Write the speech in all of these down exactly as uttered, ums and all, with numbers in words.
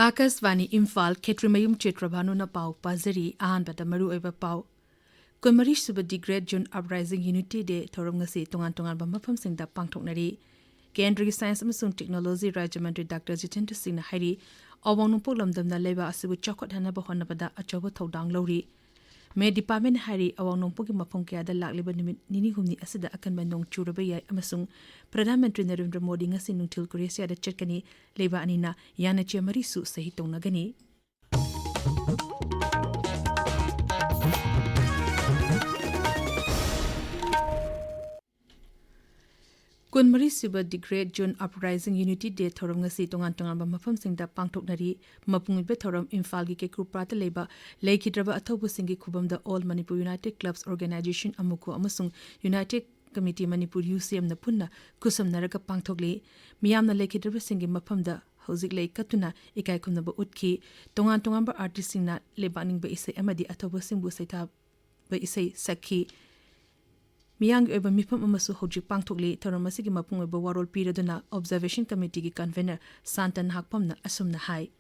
ꯑꯥꯀꯥꯁꯕꯥꯅꯤ ꯏꯝꯐꯥꯜ, ꯈꯦꯇ꯭ꯔꯤꯃꯌꯨꯝ ꯆꯤꯇ꯭ꯔꯚꯥꯅꯨꯅ ꯄꯥꯎ ꯄꯥꯖꯔꯤ꯫ ꯑꯍꯥꯟꯕꯗ ꯃꯔꯨꯑꯣꯏꯕ ꯄꯥꯎ꯫ ꯀꯨꯟꯃꯔꯤ ꯁꯨꯕ The Great June Uprising Unity Day ꯊꯧꯔꯝ ꯉꯁꯤ ꯇꯣꯉꯥꯟ ꯇꯣꯉꯥꯟꯕ ꯃꯐꯝꯁꯤꯡꯗ ꯄꯥꯡꯊꯣꯛꯅꯔꯤ꯫ ꯀꯦꯟꯗ꯭ꯔꯒꯤ ꯁꯥꯏꯟꯁ ꯑꯃꯁꯨꯡ ꯇꯦꯛꯅꯣꯂꯣꯖꯤ ꯔꯥꯖ꯭ꯌ ꯃꯟꯇ꯭ꯔꯤ ꯗꯥꯛꯇꯔ ꯖꯤꯇꯦꯟꯗ꯭ꯔ ꯁꯤꯡꯅ ꯍꯥꯏꯔꯤ, ꯑꯋꯥꯡ ꯅꯣꯡꯄꯣꯛ ꯂꯝꯗꯝꯅ ꯂꯩꯕꯥꯛ ꯑꯁꯤꯕꯨ ꯆꯥꯎꯈꯠꯍꯟꯅꯕ ꯍꯣꯠꯅꯕꯗ ꯑꯆꯧꯕ ꯊꯧꯗꯥꯡ ꯂꯧꯔꯤ꯫ ꯃꯦꯠ ꯗꯤꯄꯥꯔꯠꯃꯦꯟꯅ ꯍꯥꯏꯔꯤ, ꯑꯋꯥꯡ ꯅꯣꯡꯄꯣꯛꯀꯤ ꯃꯐꯝ ꯀꯌꯥꯗ ꯂꯥꯛꯂꯤꯕ ꯅꯨꯃꯤꯠ ꯅꯤꯅꯤ ꯍꯨꯝꯅꯤ ꯑꯁꯤꯗ ꯑꯀꯟꯕ ꯅꯣꯡ ꯆꯨꯔꯕ ꯌꯥꯏ ꯑꯃꯁꯨꯡ ꯄ꯭ꯔꯙꯥꯟ ꯃꯟꯇ꯭ꯔꯤ ꯅꯔꯦꯟꯗ꯭ꯔ ꯃꯣꯗꯤ ꯉꯁꯤ ꯅꯨꯡꯊꯤꯜ ꯀ꯭ꯔꯣꯑꯦꯁꯤꯌꯥꯗ ꯆꯠꯀꯅꯤ꯫ ꯂꯩꯕꯥꯛ ꯑꯅꯤꯅ ꯌꯥꯅꯆꯦ ꯃꯔꯤꯁꯨ ꯁꯍꯤ ꯇꯧꯅꯒꯅꯤ꯫ ꯀꯨꯟꯃꯔꯤ ꯁꯨꯕ The Great June Uprising Unity Day ꯊꯧꯔꯝ ꯉꯁꯤ ꯇꯣꯉꯥꯟ ꯇꯣꯉꯥꯟꯕ ꯃꯐꯝꯁꯤꯡꯗ ꯄꯥꯡꯊꯣꯛꯅꯔꯤ꯫ ꯃꯄꯨꯡ ꯑꯣꯏꯕ ꯊꯧꯔꯝ ꯏꯝꯐꯥꯜꯒꯤ ꯀꯦꯀ꯭ꯔꯨꯄꯥꯔꯇ ꯂꯩꯕ ꯂꯩꯈꯤꯗ꯭ꯔꯕ ꯑꯊꯧꯕꯁꯤꯡꯒꯤ ꯈꯨꯕꯝꯗ All Manipur United Clubs Organization, ꯑꯃꯨꯀꯣ, ꯑꯃꯁꯨꯡ United Committee Manipur, ꯌꯨ ꯁꯤ ꯑꯦꯝꯅ ꯄꯨꯟꯅ ꯈꯨꯠꯁꯝꯅꯔꯒ ꯄꯥꯡꯊꯣꯛꯂꯤ꯫ ꯃꯤꯌꯥꯝꯅ ꯂꯩꯈꯤꯗ꯭ꯔꯕꯁꯤꯡꯒꯤ ꯃꯐꯝꯗ ꯍꯧꯖꯤꯛ ꯂꯩ ꯀꯠꯇꯨꯅ ꯏꯀꯥꯏ ꯈꯨꯝꯅꯕ ꯎꯠꯈꯤ꯫ ꯇꯣꯉꯥꯟ ꯇꯣꯉꯥꯟꯕ ꯑꯥꯔꯇꯤꯁꯁꯤꯡꯅ ꯂꯩꯕꯥꯛ ꯅꯤꯡꯕ ꯏꯁꯩ ꯑꯃꯗꯤ ꯑꯊꯧꯕꯁꯤꯡꯕꯨ ꯁꯩꯊꯥꯕ ꯏꯁꯩ ꯁꯛꯈꯤ꯫ ꯃꯤꯌꯥꯝꯒꯤ ꯑꯣꯏꯕ ꯃꯤꯐꯝ ꯑꯃꯁꯨ ꯍꯧꯖꯤꯛ ꯄꯥꯡꯊꯣꯛꯂꯤ꯫ ꯊꯧꯔꯝ ꯑꯁꯤꯒꯤ ꯃꯄꯨꯡ ꯑꯣꯏꯕ ꯋꯥꯔꯣꯜ ꯄꯤꯔꯗꯨꯅ Observation Committeeꯒꯤ convener ꯁꯥꯟꯇꯟ ꯍꯥꯛꯄꯝꯅ ꯑꯁꯨꯝꯅ ꯍꯥꯏ꯫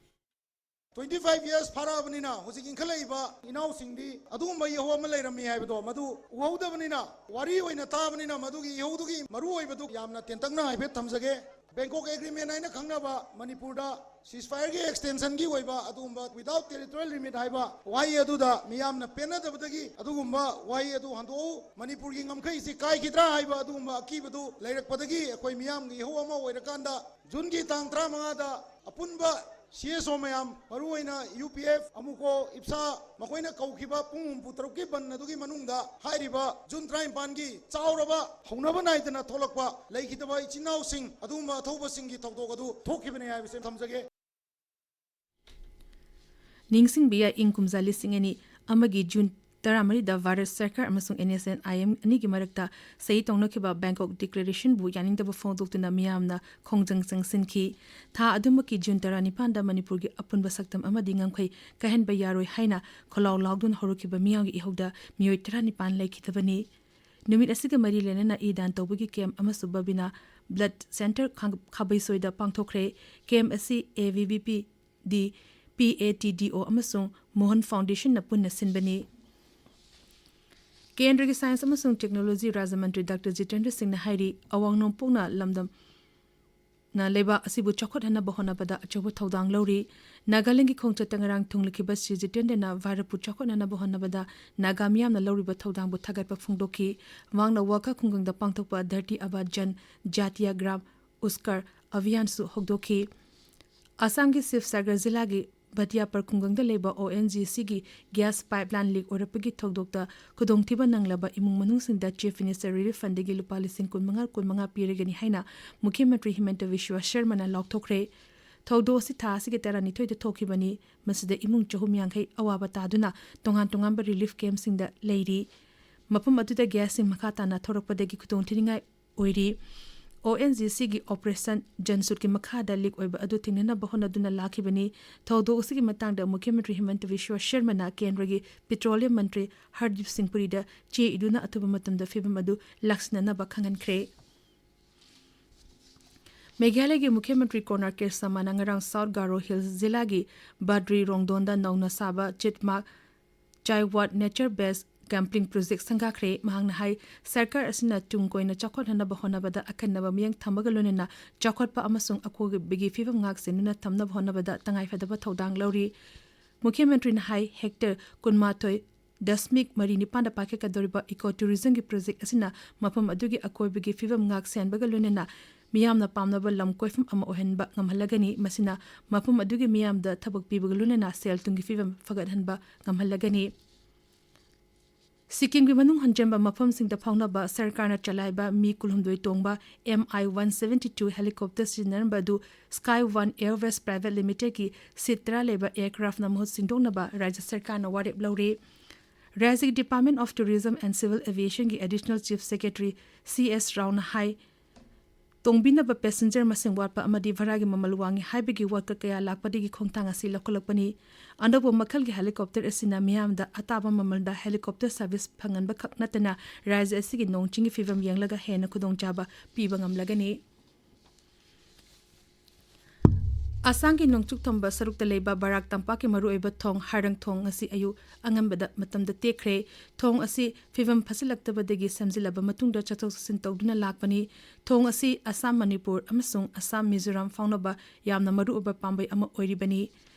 Twenty five years ꯐꯥꯔꯛꯑꯕꯅꯤꯅ ꯍꯧꯖꯤꯛ ꯏꯟꯈꯠꯂꯛꯏꯕ ꯏꯅꯥꯎꯁꯤꯡꯗꯤ ꯑꯗꯨꯒꯨꯝꯕ ꯏꯍꯧ ꯑꯃ ꯂꯩꯔꯝꯃꯤ ꯍꯥꯏꯕꯗꯣ ꯃꯗꯨ ꯎꯍꯧꯗꯕꯅꯤꯅ, ꯋꯥꯔꯤ ꯑꯣꯏꯅ ꯇꯥꯕꯅꯤꯅ ꯃꯗꯨꯒꯤ ꯏꯍꯧꯗꯨꯒꯤ ꯃꯔꯨꯑꯣꯏꯕꯗꯨ ꯌꯥꯝꯅ ꯇꯦꯟꯇꯛꯅ ꯍꯥꯏꯐꯦꯠ ꯊꯝꯖꯒꯦ꯫ ꯕꯦꯡꯀꯣꯛ ꯑꯦꯒ꯭ꯔꯤꯃꯦꯟ ꯍꯥꯏꯅ ꯈꯪꯅꯕ ꯃꯅꯤꯄꯨꯔꯗ ceasefire ꯒꯤ extension ꯒꯤ ꯑꯣꯏꯕ ꯑꯗꯨꯒꯨꯝꯕ without territorial limit ꯍꯥꯏꯕ ꯋꯥꯍꯩ ꯑꯗꯨꯗ ꯃꯤꯌꯥꯝꯅ ꯄꯦꯟꯅꯗꯕꯗꯒꯤ ꯑꯗꯨꯒꯨꯝꯕ ꯋꯥꯍꯩ ꯑꯗꯨ ꯍꯟꯗꯣꯛꯎ, ꯃꯅꯤꯄꯨꯔꯒꯤ ꯉꯝꯈꯩꯁꯤ ꯀꯥꯏꯈꯤꯗ꯭ꯔꯥ ꯍꯥꯏꯕ ꯑꯗꯨꯒꯨꯝꯕ ꯑꯀꯤꯕꯗꯨ ꯂꯩꯔꯛꯄꯗꯒꯤ ꯑꯩꯈꯣꯏ ꯃꯤꯌꯥꯝꯒꯤ ꯏꯍꯧ ꯑꯃ ꯑꯣꯏꯔꯀꯥꯟꯗ ꯖꯨꯟꯒꯤ ꯇꯥꯡ ꯇꯔꯥꯃꯉꯥꯗ ꯑꯄꯨꯟꯕ ꯁꯤ ꯑꯦꯁ ꯑꯣ ꯃꯌꯥꯝ, ꯃꯔꯨꯑꯣꯏꯅ ꯌꯨ ꯄꯤ ꯑꯦꯐ, ꯑꯃꯨꯀꯣ, ꯏꯞꯁꯥ, ꯃꯈꯣꯏꯅ ꯀꯧꯈꯤꯕ ꯄꯨꯡ ꯍꯨꯝꯐꯨ ꯇꯔꯨꯛꯀꯤ ꯕꯟ ꯑꯗꯨꯒꯤ ꯃꯅꯨꯡꯗ ꯍꯥꯏꯔꯤꯕ ꯖꯨꯟ ꯇꯔꯥꯅꯤꯄꯥꯟꯒꯤ ꯆꯥꯎꯔꯕ ꯍꯧꯅꯕ ꯅꯥꯏꯗꯅ ꯊꯣꯛꯂꯛꯄ ꯂꯩꯈꯤꯗꯕ ꯏꯆꯤꯟ ꯏꯅꯥꯎꯁꯤꯡ ꯑꯗꯨꯒꯨꯝꯕ ꯑꯊꯧꯕꯁꯤꯡꯒꯤ ꯊꯧꯗꯣꯛ ꯑꯗꯨ ꯊꯣꯛꯈꯤꯕꯅꯤ ꯍꯥꯏꯕꯁꯤ ꯊꯝꯖꯒꯦ꯫ ꯅꯤꯡꯁꯤꯡꯕ ꯌꯥꯏ, ꯏꯪ ꯀꯨꯝꯖꯥ ꯂꯤꯁꯤꯡ ꯑꯅꯤ ꯑꯃꯒꯤ ꯖꯨꯟ ꯇꯔꯥꯃꯔꯤꯗ ꯚꯥꯔꯠ ꯁꯔꯀꯥꯔ ꯑꯃꯁꯨꯡ N S N I M ꯑꯅꯤꯒꯤ ꯃꯔꯛꯇ ꯁꯍꯤ ꯇꯧꯅꯈꯤꯕ ꯕꯦꯡꯀꯣꯛ ꯗꯤꯀ꯭ꯂꯦꯔꯦꯁꯟꯕꯨ ꯌꯥꯅꯤꯡꯗꯕ ꯐꯣꯡꯗꯣꯛꯇꯨꯅ ꯃꯤꯌꯥꯝꯅ ꯈꯣꯡꯖꯪ ꯆꯪꯁꯤꯟꯈꯤ꯫ ꯊꯥ ꯑꯗꯨꯃꯛꯀꯤ ꯖꯨꯟ ꯇꯔꯥꯅꯤꯄꯥꯟꯗ ꯃꯅꯤꯄꯨꯔꯒꯤ ꯑꯄꯨꯟꯕ ꯁꯛꯇꯝ ꯑꯃꯗꯤ ꯉꯝꯈꯩ ꯀꯥꯏꯍꯟꯕ ꯌꯥꯔꯣꯏ ꯍꯥꯏꯅ ꯈꯣꯜꯂꯥꯎ ꯂꯥꯎꯗꯨꯅ ꯍꯧꯔꯛꯈꯤꯕ ꯃꯤꯌꯥꯝꯒꯤ ꯏꯍꯧꯗ ꯃꯤꯑꯣꯏ ꯇꯔꯥꯅꯤꯄꯥꯟ ꯂꯩꯈꯤꯗꯕꯅꯤ꯫ ꯅꯨꯃꯤꯠ ꯑꯁꯤꯒ ꯃꯔꯤ ꯂꯩꯅꯅ ꯏ ꯗꯥꯟ ꯇꯧꯕꯒꯤ ꯀꯦꯝꯞ ꯑꯃꯁꯨ ꯕꯕꯤꯅꯥ ꯕ꯭ꯂꯗ ꯁꯦꯟꯇꯔ ꯈꯥꯡ-, ꯈꯥꯕꯩꯁꯣꯏꯗ ꯄꯥꯡꯊꯣꯛꯈ꯭ꯔꯦ꯫ ꯀꯦꯝꯞ ꯑꯁꯤ A V V P D P A T D ꯑꯣ ꯑꯃꯁꯨꯡ ꯃꯣꯍꯟ ꯐꯥꯎꯟꯗꯦꯁꯟꯅ ꯄꯨꯟꯅ ꯁꯤꯟꯕꯅꯤ꯫ ꯀꯦꯟꯗ꯭ꯔꯒꯤ ꯁꯥꯏꯟꯁ ꯑꯃꯁꯨꯡ ꯇꯦꯛꯅꯣꯂꯣꯖꯤ ꯔꯥꯖ꯭ꯌ ꯃꯟꯇ꯭ꯔꯤ ꯗꯥꯛꯇꯔ ꯖꯤꯇꯦꯟꯗ꯭ꯔ ꯁꯤꯡꯅ ꯍꯥꯏꯔꯤ, ꯑꯋꯥꯡ ꯅꯣꯡꯄꯣꯛꯅ ꯂꯝꯗꯝꯅ ꯂꯩꯕꯥꯛ ꯑꯁꯤꯕꯨ ꯆꯥꯎꯈꯠꯍꯟꯅꯕ ꯍꯣꯠꯅꯕꯗ ꯑꯆꯧꯕ ꯊꯧꯗꯥꯡ ꯂꯧꯔꯤ꯫ ꯅꯥꯒꯥꯂꯦꯟꯗꯒꯤ ꯈꯣꯡꯆꯠꯇ ꯉꯔꯥꯡ ꯊꯨꯡꯂꯈꯤꯕ ꯁ꯭ꯔꯤ ꯖꯤꯇꯦꯟꯗ꯭ꯔꯅ ꯚꯥꯔꯠꯄꯨ ꯆꯥꯎꯈꯠꯍꯟꯅꯕ ꯍꯣꯠꯅꯕꯗ ꯅꯥꯒꯥ ꯃꯤꯌꯥꯝꯅ ꯂꯧꯔꯤꯕ ꯊꯧꯗꯥꯡꯕꯨ ꯊꯥꯒꯠꯄ ꯐꯣꯡꯗꯣꯛꯈꯤ꯫ ꯃꯍꯥꯛꯅ ꯋꯥꯈꯥ ꯈꯨꯡꯒꯪꯗ ꯄꯥꯡꯊꯣꯛꯄ ꯙꯔꯇꯤ ꯑꯥꯕꯥ ꯖꯟ ꯖꯥꯇꯤꯌꯥ ꯒ꯭ꯔꯥꯝ ꯎꯁꯀꯔ ꯑꯚꯤꯌꯥꯟꯁꯨ ꯍꯧꯗꯣꯛꯈꯤ꯫ ꯑꯁꯥꯝꯒꯤ ꯁꯤꯕꯁꯥꯒꯔ ꯖꯤꯂꯥꯒꯤ ꯚꯇꯤꯌꯥꯄꯔ ꯈꯨꯡꯒꯪꯗ ꯂꯩꯕ ꯑꯣ ꯑꯦꯟ ꯖꯤ ꯁꯤꯒꯤ ꯒ꯭ꯌꯥꯁ ꯄꯥꯏꯞꯂꯥꯏꯟ ꯂꯤꯛ ꯑꯣꯏꯔꯛꯄꯒꯤ ꯊꯧꯗꯣꯛꯇ ꯈꯨꯗꯣꯡꯊꯤꯕ ꯅꯪꯂꯕ ꯏꯃꯨꯡ ꯃꯅꯨꯡꯁꯤꯡꯗ ꯆꯤꯐ ꯃꯤꯅꯤꯁꯇꯔ ꯔꯤꯂꯤꯐ ꯐꯟꯗꯒꯤ ꯂꯨꯄꯥ ꯂꯤꯁꯤꯡ ꯀꯨꯟꯃꯉꯥ, ꯀꯨꯟꯃꯉꯥ ꯄꯤꯔꯒꯅꯤ ꯍꯥꯏꯅ ꯃꯨꯈ꯭ꯌ ꯃꯟꯇ꯭ꯔꯤ ꯍꯤꯃꯟꯇ ꯕꯤꯁ꯭ꯋ ꯁꯔꯃꯅ ꯂꯥꯎꯊꯣꯛꯈ꯭ꯔꯦ꯫ ꯊꯧꯗꯣꯛ ꯑꯁꯤ ꯊꯥ ꯑꯁꯤꯒꯤ ꯇꯔꯥꯅꯤꯊꯣꯏꯗ ꯊꯣꯛꯈꯤꯕꯅꯤ꯫ ꯃꯁꯤꯗ ꯏꯃꯨꯡ ꯆꯍꯨꯝ ꯌꯥꯡꯈꯩ ꯑꯋꯥꯕ ꯇꯥꯗꯨꯅ ꯇꯣꯉꯥꯟ ꯇꯣꯉꯥꯟꯕ ꯔꯤꯂꯤꯐ ꯀꯦꯝꯞꯁꯤꯡꯗ ꯂꯩꯔꯤ꯫ ꯃꯐꯝ ꯑꯗꯨꯗ ꯒ꯭ꯌꯥꯁꯁꯤꯡ ꯃꯈꯥ ꯇꯥꯅ ꯊꯧꯔꯛꯄꯗꯒꯤ ꯈꯨꯗꯣꯡꯊꯤꯅꯤꯡꯉꯥꯏ ꯑꯣꯏꯔꯤ꯫ ꯑꯣ ꯑꯦꯟ ꯖꯤ ꯁꯤꯒꯤ ꯑꯣꯄꯔꯦꯁꯟ ꯖꯟꯁꯨꯠꯀꯤ ꯃꯈꯥꯗ ꯂꯤꯛ ꯑꯣꯏꯕ ꯑꯗꯨ ꯊꯤꯡꯅꯅꯕ ꯍꯣꯠꯅꯗꯨꯅ ꯂꯥꯛꯈꯤꯕꯅꯤ꯫ ꯊꯧꯗꯣꯛ ꯑꯁꯤꯒꯤ ꯃꯇꯥꯡꯗ ꯃꯨꯈ꯭ꯌ ꯃꯟꯇ꯭ꯔꯤ ꯍꯤꯃꯟꯇ ꯕꯤꯁ꯭ꯋ ꯁꯔꯃꯅ ꯀꯦꯟꯗ꯭ꯔꯒꯤ ꯄꯦꯇ꯭ꯔꯣꯂꯤꯌꯝ ꯃꯟꯇ꯭ꯔꯤ ꯍꯔꯗꯤꯞ ꯁꯤꯡ ꯄꯨꯔꯤꯗ ꯆꯦ ꯏꯗꯨꯅ ꯑꯊꯨꯕ ꯃꯇꯝꯗ ꯐꯤꯕꯝ ꯑꯗꯨ ꯂꯥꯛꯁꯤꯟꯅꯅꯕ ꯈꯪꯍꯟꯈ꯭ꯔꯦ꯫ ꯃꯦꯘꯥꯂꯌꯒꯤ ꯃꯨꯈ꯭ꯌ ꯃꯟꯇ꯭ꯔꯤ ꯀꯣꯅꯔ ꯀꯦ ꯁꯥꯃꯥꯅ ꯉꯔꯥꯡ ꯁꯥꯎꯊ ꯒꯥꯔꯣ ꯍꯤꯜꯁ ꯖꯤꯂꯥꯒꯤ ꯕꯥꯗ꯭ꯔꯤ ꯔꯣꯡꯗꯣꯟꯗ ꯅꯧꯅ ꯁꯥꯕ ꯆꯤꯠꯃꯥꯛ ꯆꯥꯏꯋꯥꯠ ꯅꯦꯆꯔ ꯕꯦꯁ ꯀꯦꯝꯄꯤꯡ ꯄ꯭ꯔꯣꯖꯦꯛ ꯁꯪꯒꯥꯈ꯭ꯔꯦ꯫ ꯃꯍꯥꯛꯅ ꯍꯥꯏ, ꯁꯔꯀꯥꯔ ꯑꯁꯤꯅ ꯇꯨꯡ ꯀꯣꯏꯅ ꯆꯥꯎꯈꯠꯍꯟꯅꯕ ꯍꯣꯠꯅꯕꯗ ꯑꯈꯟꯅꯕ ꯃꯤꯠꯌꯦꯡ ꯊꯝꯕꯒ ꯂꯣꯏꯅꯅ ꯆꯥꯎꯈꯠꯄ ꯑꯃꯁꯨꯡ ꯑꯀꯣꯏꯕꯒꯤ ꯐꯤꯕꯝ ꯉꯥꯛ ꯁꯦꯟꯗꯨꯅ ꯊꯝꯅꯕ ꯍꯣꯠꯅꯕꯗ ꯇꯉꯥꯏꯐꯗꯕ ꯊꯧꯗꯥꯡ ꯂꯧꯔꯤ꯫ ꯃꯨꯈ꯭ꯌ ꯃꯟꯇ꯭ꯔꯤꯅ ꯍꯥꯏ, ꯍꯦꯛꯇꯔ ꯀꯨꯟꯃꯥꯊꯣꯏ ꯗꯁꯃꯤꯛ ꯃꯔꯤ ꯅꯤꯄꯥꯟꯗ ꯄꯥꯏꯈꯠꯀꯗꯧꯔꯤꯕ ꯏꯀꯣ ꯇꯨꯔꯤꯖꯝꯒꯤ ꯄ꯭ꯔꯣꯖꯦꯛ ꯑꯁꯤꯅ ꯃꯐꯝ ꯑꯗꯨꯒꯤ ꯑꯀꯣꯏꯕꯒꯤ ꯐꯤꯕꯝ ꯉꯥꯛ ꯁꯦꯟꯕꯒ ꯂꯣꯏꯅꯅ ꯃꯤꯌꯥꯝꯅ ꯄꯥꯝꯅꯕ ꯂꯝ ꯀꯣꯏꯐꯝ ꯑꯃ ꯑꯣꯏꯍꯟꯕ ꯉꯝꯍꯜꯂꯒꯅꯤ꯫ ꯃꯁꯤꯅ ꯃꯐꯝ ꯑꯗꯨꯒꯤ ꯃꯤꯌꯥꯝꯗ ꯊꯕꯛ ꯄꯤꯕꯒ ꯂꯣꯏꯅꯅ ꯁꯦꯜ ꯊꯨꯝꯒꯤ ꯐꯤꯕꯝ ꯐꯒꯠꯍꯟꯕ ꯉꯝꯍꯜꯂꯒꯅꯤ꯫ ꯁꯤꯛꯀꯤꯝꯒꯤ ꯃꯅꯨꯡ ꯍꯟꯖꯤꯟꯕ ꯃꯐꯝꯁꯤꯡꯗ ꯐꯥꯎꯅꯕ ꯁꯔꯀꯥꯔꯅ ꯆꯂꯥꯏꯕ ꯃꯤ ꯀꯨꯟꯍꯨꯝꯗꯣꯏ ꯇꯣꯡꯕ M I want seventy two helicopter ꯁꯤꯖꯤꯟꯅꯔꯝꯕ ꯑꯗꯨ ꯁ꯭ꯀꯥꯏ ꯋꯥꯟ ꯑꯦꯌꯔꯋꯦꯁ ꯄ꯭ꯔꯥꯏꯚꯦꯠ ꯂꯤꯃꯤꯇꯦꯗꯀꯤ ꯁꯤꯠ ꯇꯔꯥ ꯂꯩꯕ ꯑꯦꯌꯔꯀ꯭ꯔꯥꯐꯅ ꯃꯍꯨꯠ ꯁꯤꯟꯗꯣꯛꯅꯕ ꯔꯥꯖ꯭ꯌ ꯁꯔꯀꯥꯔꯅ ꯋꯥꯔꯦꯞ ꯂꯧꯔꯦ꯫ ꯔꯥꯖ꯭ꯌꯒꯤ Department of Tourism and Civil Aviationꯒꯤ Additional Chief Secretary C S ꯔꯥꯎꯅ ꯍꯥꯏ, ꯇꯣꯡꯕꯤꯅꯕ ꯄꯦꯁꯦꯟꯖꯔ ꯃꯁꯤꯡ ꯋꯥꯠꯄ ꯑꯃꯗꯤ ꯚꯔꯥꯒꯤ ꯃꯃꯜ ꯋꯥꯡꯉꯤ ꯍꯥꯏꯕꯒꯤ ꯋꯥꯀꯠ ꯀꯌꯥ ꯂꯥꯛꯄꯗꯒꯤ ꯈꯣꯡꯊꯥꯡ ꯑꯁꯤ ꯂꯧꯈꯠꯂꯛꯄꯅꯤ꯫ ꯑꯅꯧꯕ ꯃꯈꯜꯒꯤ ꯍꯦꯂꯤꯀꯣꯞꯇꯔ ꯑꯁꯤꯅ ꯃꯤꯌꯥꯝꯗ ꯑꯇꯥꯕ ꯃꯃꯜꯗ ꯍꯦꯂꯤꯀꯣꯞꯇꯔ ꯁꯔꯚꯤꯁ ꯐꯪꯍꯟꯕ ꯈꯛ ꯅꯠꯇꯅ ꯔꯥꯖ꯭ꯌ ꯑꯁꯤꯒꯤ ꯅꯣꯡ ꯆꯤꯡꯒꯤ ꯐꯤꯕꯝ ꯌꯦꯡꯂꯒ ꯍꯦꯟꯅ ꯈꯨꯗꯣꯡꯆꯥꯕ ꯄꯤꯕ ꯉꯝꯂꯒꯅꯤ꯫ ꯑꯁꯥꯝꯒꯤ ꯅꯣꯡꯆꯨꯞ ꯊꯪꯕ ꯁꯔꯨꯛꯇ ꯂꯩꯕ ꯕꯔꯥꯛ ꯇꯝꯄꯥꯛꯀꯤ ꯃꯔꯨꯑꯣꯏꯕ ꯊꯣꯡ ꯍꯥꯔꯪ ꯊꯣꯡ ꯑꯁꯤ ꯑꯌꯨꯛ ꯑꯉꯟꯕꯗ ꯃꯇꯝꯗ ꯇꯦꯛꯈ꯭ꯔꯦ꯫ ꯊꯣꯡ ꯑꯁꯤ ꯐꯤꯕꯝ ꯐꯠꯁꯤꯜꯂꯛꯇꯕꯗꯒꯤ ꯁꯦꯝꯖꯤꯜꯂꯕ ꯃꯇꯨꯡꯗ ꯆꯠꯊꯣꯛ ꯆꯠꯁꯤꯟ ꯇꯧꯗꯨꯅ ꯂꯥꯛꯄꯅꯤ꯫ ꯊꯣꯡ ꯑꯁꯤ ꯑꯁꯥꯝ, ꯃꯅꯤꯄꯨꯔ ꯑꯃꯁꯨꯡ ꯑꯁꯥꯝ, ꯃꯤꯖꯣꯔꯥꯝ ꯐꯥꯎꯅꯕ ꯌꯥꯝꯅ ꯃꯔꯨꯑꯣꯏꯕ ꯄꯥꯝꯕꯩ ꯑꯃ ꯑꯣꯏꯔꯤꯕꯅꯤ꯫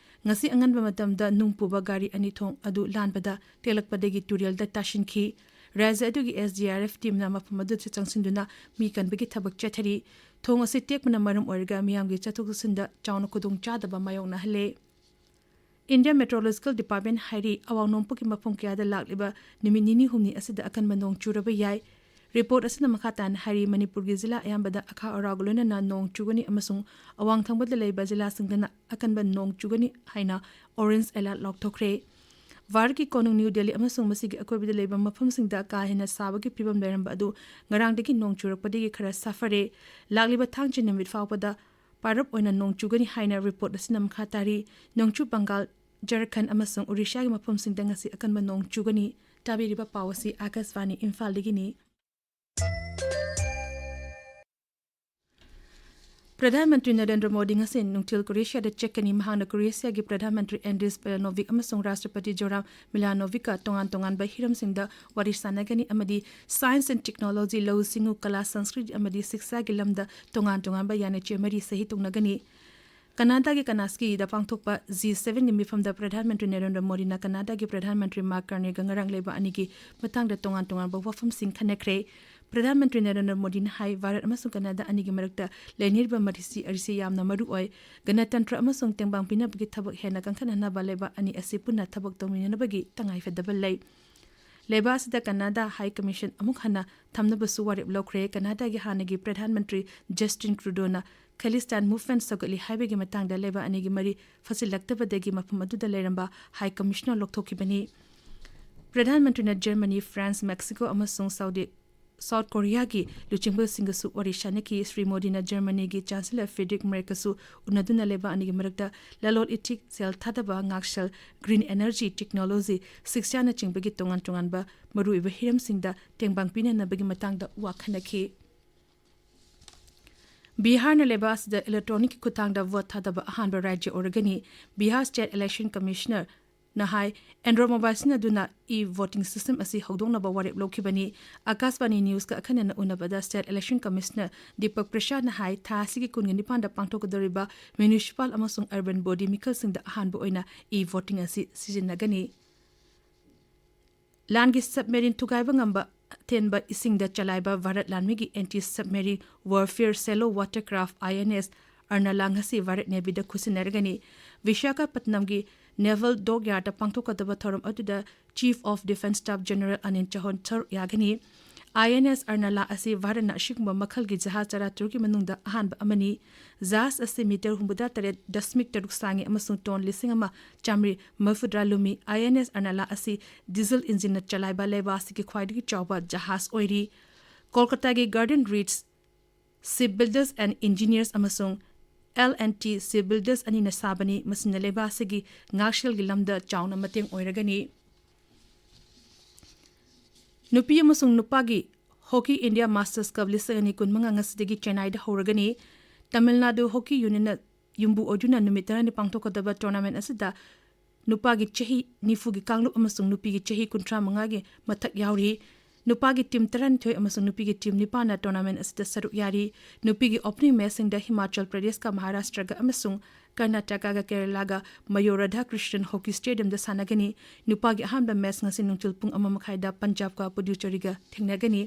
ꯉꯁꯤ ꯑꯉꯟꯕ ꯃꯇꯝꯗ ꯅꯨꯡ ꯄꯨꯕ ꯒꯥꯔꯤ ꯑꯅꯤ ꯊꯣꯡ ꯑꯗꯨ ꯂꯥꯟꯕꯗ ꯇꯦꯛꯂꯛꯄꯗꯒꯤ ꯇꯨꯔꯦꯜꯗ ꯇꯥꯁꯤꯟꯈꯤ꯫ ꯔꯥꯖ꯭ꯌ ꯑꯗꯨꯒꯤ S D R F teamꯅ ꯃꯐꯝ ꯑꯗꯨꯗ ꯆꯪꯁꯤꯟꯗꯨꯅ ꯃꯤ ꯀꯟꯕꯒꯤ ꯊꯕꯛ ꯆꯠꯊꯔꯤ꯫ ꯊꯣꯡ ꯑꯁꯤ ꯇꯦꯛꯄꯅ ꯃꯔꯝ ꯑꯣꯏꯔꯒ ꯃꯤꯌꯥꯝꯒꯤ ꯆꯠꯊꯣꯛ ꯆꯠꯁꯤꯟꯗ ꯆꯥꯎꯅ ꯈꯨꯗꯣꯡꯆꯥꯗꯕ ꯃꯥꯌꯣꯛꯅꯍꯜꯂꯦ꯫ India Meteorological Department ꯍꯥꯏꯔꯤ, ꯑꯋꯥꯡ ꯅꯣꯡꯄꯣꯛꯀꯤ ꯃꯐꯝ ꯀꯌꯥꯗ ꯂꯥꯛꯂꯤꯕ ꯅꯨꯃꯤꯠ ꯅꯤꯅꯤ ꯍꯨꯝꯅꯤ ꯑꯁꯤꯗ ꯑꯀꯟꯕ ꯅꯣꯡ ꯆꯨꯔꯕ ꯌꯥꯏ꯫ Report ꯑꯁꯤꯅ ꯃꯈꯥ ꯇꯥꯅ ꯍꯥꯏꯔꯤ, ꯃꯅꯤꯄꯨꯔꯒꯤ ꯖꯤꯂꯥ ꯑꯌꯥꯝꯕꯗ ꯑꯈꯥ ꯑꯔꯥꯎꯒ ꯂꯣꯏꯅꯅ ꯅꯣꯡ ꯆꯨꯒꯅꯤ ꯑꯃꯁꯨꯡ ꯑꯋꯥꯡ ꯊꯪꯕꯗ ꯂꯩꯕ ꯖꯤꯂꯥꯁꯤꯡꯗꯅ ꯑꯀꯟꯕ ꯅꯣꯡ ꯆꯨꯒꯅꯤ ꯍꯥꯏꯅ orange alert ꯂꯥꯎꯊꯣꯛꯈ꯭ꯔꯦ꯫ ꯚꯥꯔꯠꯀꯤ ꯀꯣꯅꯨꯡ ꯅ꯭ꯌꯨ ꯗꯦꯜꯂꯤ ꯑꯃꯁꯨꯡ ꯃꯁꯤꯒꯤ ꯑꯀꯣꯏꯕꯗ ꯂꯩꯕ ꯃꯐꯝꯁꯤꯡꯗ ꯀꯥ ꯍꯦꯟꯅ ꯁꯥꯕꯒꯤ ꯐꯤꯕꯝ ꯂꯩꯔꯝꯕ ꯑꯗꯨ ꯉꯔꯥꯡꯗꯒꯤ ꯅꯣꯡ ꯆꯨꯔꯛꯄꯗꯒꯤ ꯈꯔ ꯁꯥꯐꯔꯦ꯫ ꯂꯥꯛꯂꯤꯕ ꯊꯥꯡꯖ ꯅꯨꯃꯤꯠ ꯐꯥꯎꯕꯗ ꯄꯥꯔꯞ ꯑꯣꯏꯅ ꯅꯣꯡ ꯆꯨꯒꯅꯤ ꯍꯥꯏꯅ report ꯑꯁꯤꯅ ꯃꯈꯥ ꯇꯥꯔꯤ꯫ ꯅꯣꯡꯆꯨꯞ ꯕꯪꯒꯥꯜ, ꯖꯔꯈꯟ ꯑꯃꯁꯨꯡ ꯑꯣꯔꯤꯁꯥꯒꯤ ꯃꯐꯝꯁꯤꯡꯗ ꯉꯁꯤ ꯑꯀꯟꯕ ꯅꯣꯡ ꯆꯨꯒꯅꯤ꯫ ꯇꯥꯕꯤꯔꯤꯕ ꯄꯥꯎ ꯑꯁꯤ ꯑꯥꯀꯥꯁꯕꯥꯅꯤ ꯏꯝꯐꯥꯜꯗꯒꯤꯅꯤ꯫ ꯄ꯭ꯔꯙꯥꯟ ꯃꯟꯇ꯭ꯔꯤ ꯅꯔꯦꯟꯗ꯭ꯔ ꯃꯣꯗꯤ ꯉꯁꯤ ꯅꯨꯡꯊꯤꯜ ꯀ꯭ꯔꯣꯑꯦꯁꯤꯌꯥꯗ ꯆꯠꯀꯅꯤ꯫ ꯃꯍꯥꯛꯅ ꯀ꯭ꯔꯣꯑꯦꯁꯤꯌꯥꯒꯤ ꯄ꯭ꯔꯙꯥꯟ ꯃꯟꯇ꯭ꯔꯤ ꯑꯦꯟꯗ꯭ꯔꯤꯁ ꯄꯦꯂꯥꯅꯣꯚꯤꯛ ꯑꯃꯁꯨꯡ ꯔꯥꯁꯇ꯭ꯔꯄꯇꯤ ꯖꯣꯔꯥꯝ ꯃꯤꯂꯥꯅꯣꯚꯤꯛꯀ ꯇꯣꯉꯥꯟ ꯇꯣꯉꯥꯟꯕ ꯍꯤꯔꯝꯁꯤꯡꯗ ꯋꯥꯔꯤ ꯁꯥꯟꯅꯒꯅꯤ ꯑꯃꯗꯤ science and technology, ꯂꯧꯎ ꯁꯤꯡꯎ, ꯀꯂꯥ, ꯁꯪꯁꯀ꯭ꯔꯤꯇꯤ ꯑꯃꯗꯤ ꯁꯤꯛꯁꯥꯒꯤ ꯂꯝꯗ ꯇꯣꯉꯥꯟ ꯇꯣꯉꯥꯟꯕ ꯌꯥꯅꯆꯦ ꯃꯔꯤ ꯁꯍꯤ ꯇꯧꯅꯒꯅꯤ꯫ ꯀꯅꯥꯗꯥꯒꯤ ꯀꯅꯥꯁꯀꯤꯗ ꯄꯥꯡꯊꯣꯛꯄ G sevenꯒꯤ ꯃꯤꯐꯝꯗ ꯄ꯭ꯔꯙꯥꯟ ꯃꯟꯇ꯭ꯔꯤ ꯅꯔꯦꯟꯗ꯭ꯔ ꯃꯣꯗꯤꯅ ꯀꯅꯥꯗꯥꯒꯤ ꯄ꯭ꯔꯙꯥꯟ ꯃꯟꯇ꯭ꯔꯤ ꯃꯥꯔꯛ ꯀꯥꯔꯅꯦꯒ ꯉꯔꯥꯡ ꯂꯩꯕꯥꯛ ꯑꯅꯤꯒꯤ ꯃꯇꯥꯡꯗ ꯇꯣꯉꯥꯟ ꯇꯣꯉꯥꯟꯕ ꯋꯥꯐꯝꯁꯤꯡ ꯈꯟꯅꯈ꯭ꯔꯦ꯫ ꯄ꯭ꯔꯙꯥꯟ ꯃꯟꯇ꯭ꯔꯤ ꯅꯔꯦꯟꯗ꯭ꯔ ꯃꯣꯗꯤꯅ ꯍꯥꯏ, ꯚꯥꯔꯠ ꯑꯃꯁꯨꯡ ꯀꯅꯥꯗꯥ ꯑꯅꯤꯒꯤ ꯃꯔꯛꯇ ꯂꯩꯅꯔꯤꯕ ꯃꯔꯤꯁꯤ ꯑꯔꯤꯁꯤ ꯌꯥꯝꯅ ꯃꯔꯨ ꯑꯣꯏ꯫ ꯒꯅꯇꯟꯇ꯭ꯔ ꯑꯃꯁꯨꯡ ꯇꯦꯡꯕꯥꯡ ꯄꯤꯅꯕꯒꯤ ꯊꯕꯛ ꯍꯦꯟꯅ ꯀꯟꯈꯠꯍꯟꯅꯕ ꯂꯩꯕꯥꯛ ꯑꯅꯤ ꯑꯁꯤ ꯄꯨꯟꯅ ꯊꯕꯛ ꯇꯧꯃꯤꯟꯅꯅꯕꯒꯤ ꯇꯉꯥꯏꯐꯗꯕ ꯂꯩ꯫ ꯂꯩꯕꯥꯛ ꯑꯁꯤꯗ ꯀꯅꯥꯗꯥ ꯍꯥꯏ ꯀꯃꯤꯁꯟ ꯑꯃꯨꯛ ꯍꯟꯅ ꯊꯝꯅꯕꯁꯨ ꯋꯥꯔꯦꯞ ꯂꯧꯈ꯭ꯔꯦ꯫ ꯀꯅꯥꯗꯥꯒꯤ ꯍꯥꯟꯅꯒꯤ ꯄ꯭ꯔꯙꯥꯟ ꯃꯟꯇ꯭ꯔꯤ ꯖꯁꯇꯤꯟ ꯇ꯭ꯔꯨꯗꯣꯅ ꯈꯂꯤꯁꯇꯥꯟ ꯃꯨꯚꯃꯦꯟꯠ ꯁꯧꯒꯠꯂꯤ ꯍꯥꯏꯕꯒꯤ ꯃꯇꯥꯡꯗ ꯂꯩꯕꯥꯛ ꯑꯅꯤꯒꯤ ꯃꯔꯤ ꯐꯠꯁꯤꯜꯂꯛꯇꯕꯗꯒꯤ ꯃꯐꯝ ꯑꯗꯨꯗ ꯂꯩꯔꯝꯕ ꯍꯥꯏ ꯀꯃꯤꯁꯅꯔ ꯂꯧꯊꯣꯛꯈꯤꯕꯅꯤ꯫ ꯄ꯭ꯔꯙꯥꯟ ꯃꯟꯇ꯭ꯔꯤꯅ ꯖꯔꯃꯅꯤ, ꯐ꯭ꯔꯥꯟꯁ, ꯃꯦꯛꯁꯤꯀꯣ ꯑꯃꯁꯨꯡ ꯁꯥꯎꯗꯤ, ꯁꯥꯎꯠ ꯀꯣꯔꯤꯌꯥꯒꯤ ꯂꯨꯆꯤꯡꯕꯁꯤꯡꯒꯁꯨ ꯋꯥꯔꯤ ꯁꯥꯅꯈꯤ꯫ ꯁ꯭ꯔꯤ ꯃꯣꯗꯤꯅ ꯖꯔꯃꯅꯤꯒꯤ ꯆꯥꯟꯁꯦꯂꯔ ꯐ꯭ꯔꯤꯗ꯭ꯔꯤꯛ ꯃꯦꯔꯀꯁꯨ ꯎꯅꯗꯨꯅ ꯂꯩꯕꯥꯛ ꯑꯅꯤꯒꯤ ꯃꯔꯛꯇ ꯂꯂꯣꯟ ꯏꯇꯤꯛ, ꯁꯦꯜ ꯊꯥꯗꯕ, ꯉꯥꯛꯁꯦꯜ, green energy, technology, ꯁꯤꯛꯁꯥꯅꯆꯤꯡꯕꯒꯤ ꯇꯣꯉꯥꯟ ꯇꯣꯉꯥꯟꯕ ꯃꯔꯨꯑꯣꯏꯕ ꯍꯤꯔꯝꯁꯤꯡꯗ ꯇꯦꯡꯕꯥꯡ ꯄꯤꯅꯅꯕꯒꯤ ꯃꯇꯥꯡꯗ ꯋꯥ ꯈꯟꯅꯈꯤ꯫ ꯕꯤꯍꯥꯔꯅ ꯂꯩꯕꯥꯛ ꯑꯁꯤꯗ ꯏꯂꯦꯛꯇ꯭ꯔꯣꯅꯤꯛꯀꯤ ꯈꯨꯠꯊꯥꯡꯗ ꯚꯣꯠ ꯊꯥꯗꯕ ꯑꯍꯥꯟꯕ ꯔꯥꯖ꯭ꯌ ꯑꯣꯏꯔꯒꯅꯤ꯫ ꯕꯤꯍꯥꯔ ꯁ꯭ꯇꯦꯠ ꯏꯂꯦꯛꯁꯟ ꯀꯃꯤꯁꯅꯔꯅ ꯍꯥꯏ, ꯑꯦꯟꯗ꯭ꯔꯣꯏꯗ ꯃꯣꯕꯥꯏꯜ ꯁꯤꯖꯤꯟꯅꯗꯨꯅ ꯏ ꯚꯣꯇꯤꯡ ꯁꯤꯁꯇꯦꯝ ꯑꯁꯤ ꯍꯧꯗꯣꯛꯅꯕ ꯋꯥꯔꯦꯞ ꯂꯧꯈꯤꯕꯅꯤ꯫ ꯑꯀꯥꯁꯕꯥꯅꯤ ꯅ꯭ꯌꯨꯁꯀ ꯑꯈꯟꯅꯅ ꯎꯅꯕꯗ ꯁ꯭ꯇꯦꯠ ꯏꯂꯦꯛꯁꯟ ꯀꯃꯤꯁꯅꯔ ꯗꯤꯄꯛ ꯄ꯭ꯔꯁꯥꯗꯅ ꯍꯥꯏ, ꯊꯥ ꯑꯁꯤꯒꯤ ꯀꯨꯟꯒ ꯅꯤꯄꯥꯟꯗ ꯄꯥꯡꯊꯣꯛꯀꯗꯧꯔꯤꯕ ꯃ꯭ꯌꯨꯅꯤꯁꯤꯄꯥꯜ ꯑꯃꯁꯨꯡ ꯑꯔꯕꯟ ꯕꯣꯗꯤ ꯃꯤꯈꯜꯁꯤꯡꯗ ꯑꯍꯥꯟꯕ ꯑꯣꯏꯅ ꯏ ꯚꯣꯇꯤꯡ ꯑꯁꯤ ꯁꯤꯖꯤꯟꯅꯒꯅꯤ꯫ ꯂꯥꯟꯒꯤ ꯁꯕꯃꯦꯔꯤꯟ ꯊꯨꯒꯥꯏꯕ ꯉꯝꯕ ꯑꯊꯦꯟꯕ ꯏꯁꯤꯡꯗ ꯆꯂꯥꯏꯕ ꯚꯥꯔꯠ ꯂꯥꯟꯃꯤꯒꯤ anti submarine warfare shallow water craft I N S Arnala ꯉꯁꯤ ꯚꯥꯔꯠ ꯅꯦꯚꯤꯗ ꯈꯨꯠꯁꯤꯟꯅꯔꯒꯅꯤ꯫ ꯚꯤꯁꯥꯈꯥꯄꯠꯅꯝꯒꯤ ꯅꯦꯚꯜ ꯗꯣꯛꯌꯥꯔꯗꯇ ꯄꯥꯡꯊꯣꯛꯀꯗꯕ ꯊꯧꯔꯝ ꯑꯗꯨꯗ chief of defence staff general Anil Chauhan ꯁꯔꯨꯛ ꯌꯥꯒꯅꯤ꯫ ꯑꯥꯏ ꯑꯦꯟ ꯑꯦꯁ ꯑꯔꯅꯥꯂꯥ ꯑꯁꯤ ꯚꯥꯔꯠꯅ ꯑꯁꯤꯒꯨꯝꯕ ꯃꯈꯜꯒꯤ ꯖꯍꯥꯖ ꯇꯔꯥꯇꯔꯨꯛꯀꯤ ꯃꯅꯨꯡꯗ ꯑꯍꯥꯟꯕ ꯑꯃꯅꯤ꯫ ꯖꯍꯥꯖ ꯑꯁꯤ ꯃꯤꯇꯔ ꯍꯨꯝꯐꯨꯇꯔꯦꯠ ꯗꯁꯃꯤꯛ ꯇꯔꯨꯛ ꯁꯥꯡꯉꯤ ꯑꯃꯁꯨꯡ ꯇꯣꯟ ꯂꯤꯁꯤꯡ ꯑꯃ ꯆꯥꯃꯔꯤ ꯃꯔꯤꯐꯨꯇꯔꯥ ꯂꯨꯝꯃꯤ꯫ ꯑꯥꯏ ꯑꯦꯟ ꯑꯦꯁ ꯑꯔꯅꯥꯂꯥ ꯑꯁꯤ ꯗꯤꯖꯜ ꯏꯟꯖꯤꯟꯅ ꯆꯂꯥꯏꯕ ꯂꯩꯕꯥꯛ ꯑꯁꯤꯒꯤ ꯈ꯭ꯋꯥꯏꯗꯒꯤ ꯆꯥꯎꯕ ꯖꯍꯥꯖ ꯑꯣꯏꯔꯤ꯫ ꯀꯣꯜꯀꯇꯥꯒꯤ ꯒꯥꯔꯗꯦꯟ ꯔꯤꯠꯖ ꯁꯤꯞ ꯕꯤꯜꯗꯔꯁ ꯑꯦꯟ ꯏꯟꯖꯤꯅꯤꯌꯔꯁ ꯑꯃꯁꯨꯡ ꯑꯦꯜ ꯑꯦꯟ ꯇꯤ ꯁꯤꯞ ꯕꯤꯜꯗꯔꯁ ꯑꯅꯤꯅ ꯁꯥꯕꯅꯤ꯫ ꯃꯁꯤꯅ ꯂꯩꯕꯥꯛ ꯑꯁꯤꯒꯤ ꯉꯥꯛꯁꯦꯜꯒꯤ ꯂꯝꯗ ꯆꯥꯎꯅ ꯃꯇꯦꯡ ꯑꯣꯏꯔꯒꯅꯤ꯫ ꯅꯨꯄꯤ ꯑꯃꯁꯨꯡ ꯅꯨꯄꯥꯒꯤ ꯍꯣꯀꯤ ꯏꯟꯗꯤꯌꯥ ꯃꯥꯁꯇꯔꯁ ꯀꯞ ꯂꯤꯁꯤꯡ ꯑꯅꯤ ꯀꯨꯟꯃꯉꯥ ꯉꯁꯤꯗꯒꯤ ꯆꯦꯟꯅꯥꯏꯗ ꯍꯧꯔꯒꯅꯤ꯫ ꯇꯥꯃꯤꯜ ꯅꯥꯗꯨ ꯍꯣꯀꯤ ꯌꯨꯅꯤꯌꯟꯅ ꯌꯨꯝꯕꯨ ꯑꯣꯏꯗꯨꯅ ꯅꯨꯃꯤꯠ ꯇꯔꯥꯅꯤ ꯄꯥꯡꯊꯣꯛꯀꯗꯕ ꯇꯣꯔꯅꯥꯃꯦꯟ ꯑꯁꯤꯗ ꯅꯨꯄꯥꯒꯤ ꯆꯍꯤ ꯅꯤꯐꯨꯒꯤ ꯀꯥꯡꯂꯨꯞ ꯑꯃꯁꯨꯡ ꯅꯨꯄꯤꯒꯤ ꯆꯍꯤ ꯀꯨꯟꯊ꯭ꯔꯥ ꯃꯉꯥꯒꯤ ꯃꯊꯛ ꯌꯥꯎꯔꯤ꯫ ꯅꯨꯄꯥꯒꯤ ꯇꯤꯝ ꯇꯔꯥꯅꯤꯊꯣꯏ ꯑꯃꯁꯨꯡ ꯅꯨꯄꯤꯒꯤ ꯇꯤꯝ ꯅꯤꯄꯥꯟꯅ ꯇꯣꯔꯅꯥꯃꯦꯟ ꯑꯁꯤꯗ ꯁꯔꯨꯛ ꯌꯥꯔꯤ꯫ ꯅꯨꯄꯤꯒꯤ ꯑꯣꯄꯅꯤꯡ ꯃꯦꯆꯁꯤꯡꯗ ꯍꯤꯃꯥꯆꯜ ꯄ꯭ꯔꯗꯦꯁꯀ ꯃꯍꯥꯔꯥꯁꯇ꯭ꯔꯒ ꯑꯃꯁꯨꯡ ꯀꯔꯅꯥꯇꯀꯥꯒ ꯀꯦꯔꯂꯥꯒ ꯃꯌꯨꯔ ꯔꯥꯙꯥꯀ꯭ꯔꯤꯁꯅꯟ ꯍꯣꯀꯤ ꯁ꯭ꯇꯦꯗꯤꯌꯝꯗ ꯁꯥꯟꯅꯒꯅꯤ꯫ ꯅꯨꯄꯥꯒꯤ ꯑꯍꯥꯟꯕ ꯃꯦꯆ ꯉꯁꯤ ꯅꯨꯡꯊꯤꯜ ꯄꯨꯡ ꯑꯃ ꯃꯈꯥꯏꯗ ꯄꯟꯖꯥꯕꯀ ꯄꯨꯗꯨꯆꯦꯔꯤꯒ ꯊꯦꯡꯅꯒꯅꯤ꯫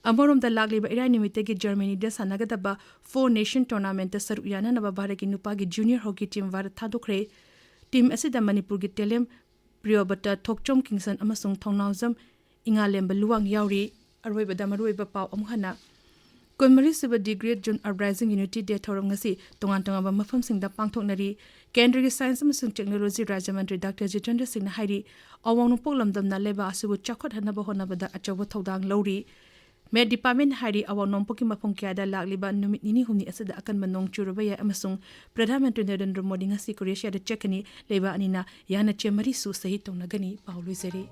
ꯑꯃꯔꯣꯝꯗ, ꯂꯥꯛꯂꯤꯕ ꯏꯔꯥꯏ ꯅꯨꯃꯤꯠꯇꯒꯤ ꯖꯔꯃꯅꯤꯗ ꯁꯥꯟꯅꯒꯗꯕ ꯐꯣꯔ ꯅꯦꯁꯟ ꯇꯣꯔꯅꯥꯃꯦꯟꯠꯇ ꯁꯔꯨꯛ ꯌꯥꯅꯅꯕ ꯚꯥꯔꯠꯀꯤ ꯅꯨꯄꯥꯒꯤ ꯖꯨꯅꯤꯌꯔ ꯍꯣꯀꯤ ꯇꯤꯝ ꯚꯥꯔꯠ ꯊꯥꯗꯣꯛꯈ꯭ꯔꯦ꯫ ꯇꯤꯝ ꯑꯁꯤꯗ ꯃꯅꯤꯄꯨꯔꯒꯤ ꯇꯦꯂꯦꯝ ꯄ꯭ꯔꯤꯌꯣꯕꯇ ꯊꯣꯛꯆꯣꯝ ꯀꯤꯡꯁꯟ ꯑꯃꯁꯨꯡ ꯊꯧꯅꯥꯎꯖꯝ ꯏꯉꯥꯂꯦꯝꯕ ꯂꯨꯋꯥꯡ ꯌꯥꯎꯔꯤ꯫ ꯑꯔꯣꯏꯕꯗ ꯃꯔꯨꯑꯣꯏꯕ ꯄꯥꯎ ꯑꯃꯨꯛ ꯍꯟꯅ꯫ ꯀꯨꯟꯃꯔꯤ ꯁꯨꯕ The Great June Uprising Unity Day ꯊꯧꯔꯝ ꯉꯁꯤ ꯇꯣꯉꯥꯟ ꯇꯣꯉꯥꯟꯕ ꯃꯐꯝꯁꯤꯡꯗ ꯄꯥꯡꯊꯣꯛꯅꯔꯤ꯫ ꯀꯦꯟꯗ꯭ꯔꯒꯤ ꯁꯥꯏꯟꯁ ꯑꯃꯁꯨꯡ ꯇꯦꯛꯅꯣꯂꯣꯖꯤ ꯔꯥꯖ꯭ꯌ ꯃꯟꯇ꯭ꯔꯤ ꯗꯥꯛꯇꯔ ꯖꯤꯇꯦꯟꯗ꯭ꯔ ꯁꯤꯡꯅ ꯍꯥꯏꯔꯤ, ꯑꯋꯥꯡ ꯅꯣꯡꯄꯣꯛ ꯂꯝꯗꯝꯅ ꯂꯩꯕꯥꯛ ꯑꯁꯤꯕꯨ ꯆꯥꯎꯈꯠꯍꯟꯅꯕ ꯍꯣꯠꯅꯕꯗ ꯑꯆꯧꯕ ꯊꯧꯗꯥꯡ ꯂꯧꯔꯤ꯫ ꯃꯦꯠ ꯗꯤꯄꯥꯔꯠꯃꯦꯟꯠ ꯍꯥꯏꯔꯤ, ꯑꯋꯥꯡ ꯅꯣꯡꯄꯣꯛꯀꯤ ꯃꯐꯝ ꯀꯌꯥꯗ ꯂꯥꯛꯂꯤꯕ ꯅꯨꯃꯤꯠ ꯅꯤꯅꯤ ꯍꯨꯝꯅꯤ ꯑꯁꯤꯗ ꯑꯀꯟꯕ ꯅꯣꯡ ꯆꯨꯔꯕ ꯌꯥꯏ ꯑꯃꯁꯨꯡ ꯄ꯭ꯔꯙꯥꯟ ꯃꯟꯇ꯭ꯔꯤ ꯅꯔꯦꯟꯗ꯭ꯔ ꯃꯣꯗꯤ ꯉꯁꯤ ꯀ꯭ꯔꯣꯑꯦꯁꯤꯌꯥꯗ ꯆꯠꯀꯅꯤ꯫ ꯂꯩꯕꯥꯛ ꯑꯅꯤꯅ ꯌꯥꯅꯆꯦ ꯃꯔꯤꯁꯨ ꯁꯍꯤ ꯇꯧꯅꯒꯅꯤ꯫ ꯄꯥꯎ ꯂꯣꯏꯖꯔꯦ꯫